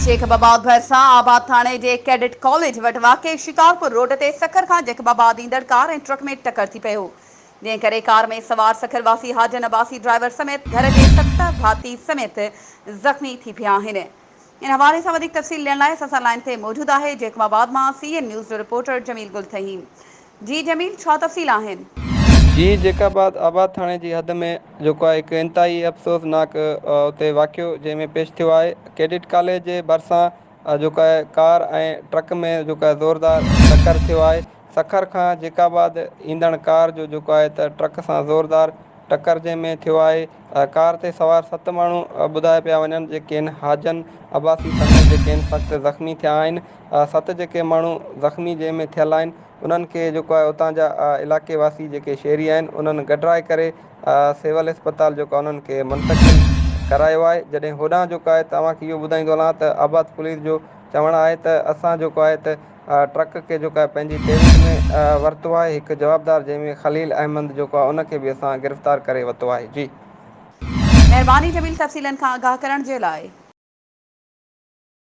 Jacob آباد ڀرسان آباد ٿاڻي جي ڪيڊٽ ڪاليج وٽ واقع شڪارپور روڊ تي سکر کان جيڪب آباد ايندڙ ڪار ۽ ٽرڪ ۾ ٽڪر ٿي پيو، جنهن ڪري ڪار ۾ سوار سکر واسي حاجن عباسي ڊرائيور سميت گهر جي ست ڀاتي سميت زخمي ٿي پيا آهن. ان حوالي سان وڌيڪ تفصيل ڏيڻ لاء اسان سان لائين تي موجود آهي جيڪب آباد مان سي اين نيوز جو رپورٽر جميل گل ٿهيم. جي جميل ڇا تفصيل آهن؟ جي جيڪب آباد آباد ٿاڻي جي حد ۾ جيڪو آهي هڪ انتهائي افسوسناڪ اتي واقعو جنهن ۾ پيش ٿيو آهي ڪيڊٽ ڪاليج جي ڀرسان جيڪو آهي ڪار ۽ ٽرڪ ۾ جيڪو آهي زوردار ٽڪر ٿيو آهي سکر کان جيڪب آباد ايندڙ ڪار جو جيڪو آهي ته ٽرڪ سان زوردار ٽڪر جنهن ۾ ٿيو آهي ڪار تي سوار ست ماڻهو ٻڌايا پيا وڃن جيڪي آهن حاجن عباسي سميت جيڪي آهن سخت زخمي ٿيا آهن ست جيڪي ماڻهو زخمي جنهن ۾ ٿيل آهن انهن کي جيڪو آهي اتان جا علائقي واسي جيڪي شهري آهن انهن گڏرائي ڪري سول اسپتال جيڪو آهي انهن کي منتقل ڪرايو آهي جڏهن هوڏانهن جيڪو آهي ته اوهان کي اهو ٻڌائيندو هلان ته آباد پوليس جو چوڻ آهي ته اسان جيڪو آهي ته ٽرڪ کي جيڪو آهي پنهنجي تحويل ۾ ورتو آهي هڪ جوابدار جنهن ۾ خليل احمد جيڪو آهي ان کي به اسان گرفتار ڪري ورتو آهي جي. مهرباني جميل تفصيلن کان آگاهه ڪرڻ جي لاء.